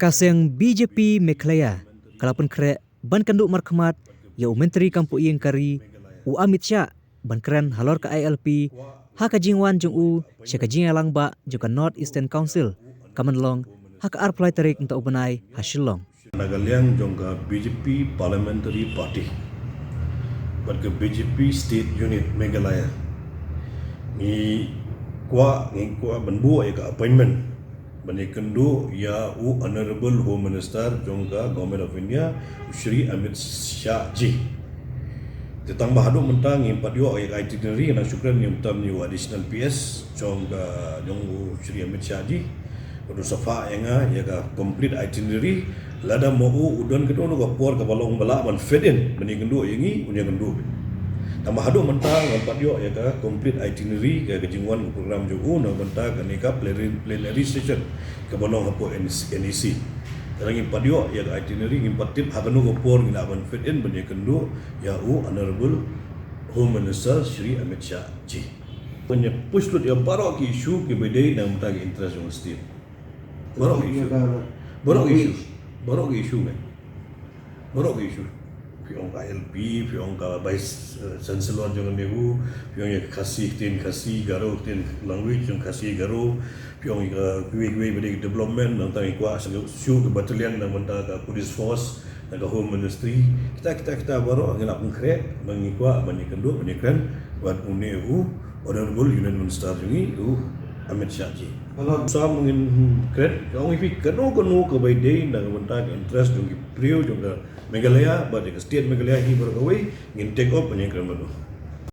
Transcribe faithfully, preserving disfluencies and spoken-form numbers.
Ka seng B J P Meghalaya ka la pynkhreh ban kynduh markhmat ïa u Myntri kam pdeng ïing ka ri u Amit Shah ban kren halor ka I L P ha ka jingwan jong u sha ka jingïalang bah jong ka North Eastern Council ka ban long ha ka arphew lai tarik mynta u bnai ha Shillong. Na ka liang jong ka B J P Parliamentary Party bad ka B J P State Unit Meghalaya, ngi kwah ngi kwah ban buh ïa ka appointment ban ïakynduh ïa u Honourable Home Minister jong ka Government of India, u Shri Amit Shah ji. Te tang ba haduh mynta ngim pat ïoh ïa ka itinerary, na shukran ngim tam ni u additional P S jong ka jong u Shri Amit Shah ji. Ka du safar ïa nga ïa ka complete itinerary. Lada mo u u don ka don ka por ka ba long ba lah ban fit in ban ïakynduh ïa ngi, un ïakynduh. Tang ba haduh mynta ngam pat ïoh ïa ka complete itinerary ka, ka jingwan ka program jong u na bynta kane ka plenary, plenary session ka ba long hapoh N E C. Te ngim pat ïoh ïa ka itinerary, ngim pat tip ha kano ka por ngi lah ban fit in ban ïakynduh ïa u Honourable Home Minister Shri Amit Shah ji. Ban ïa push lut ïa baroh ki issue ki ba dei na bynta ki interest jong state. Baroh ki issue. Baroh ki issue. Baroh ki issue, man. Baroh ki issue. Phi ong ka I L P, phi ong ka Vice, eh, Chancellor jong ka NEHU, phi ong ïa ka Khasi, ktien Khasi, Garo, ktien language jong Khasi, Garo, phi ong ïa ka kiwei kiwei ba dei development, nangta ngi kwah shu, shu ka battalion na bynta ka police force, na ka Home Ministry. Kita, kita, kita baroh ngi la pynkhreh, ba ngi kwah ban ïakynduh, ban ïakren bad une u Honourable Union Minister jong ngi u Amit Shah ji. Sa ngin kren, ka ong ïa phi kano kano ka ba dei na ka bynta ka interest jong ki briew jong ka Meghalaya bad ka state Meghalaya hi baroh kawei, ngin take up ban ïakren bad u.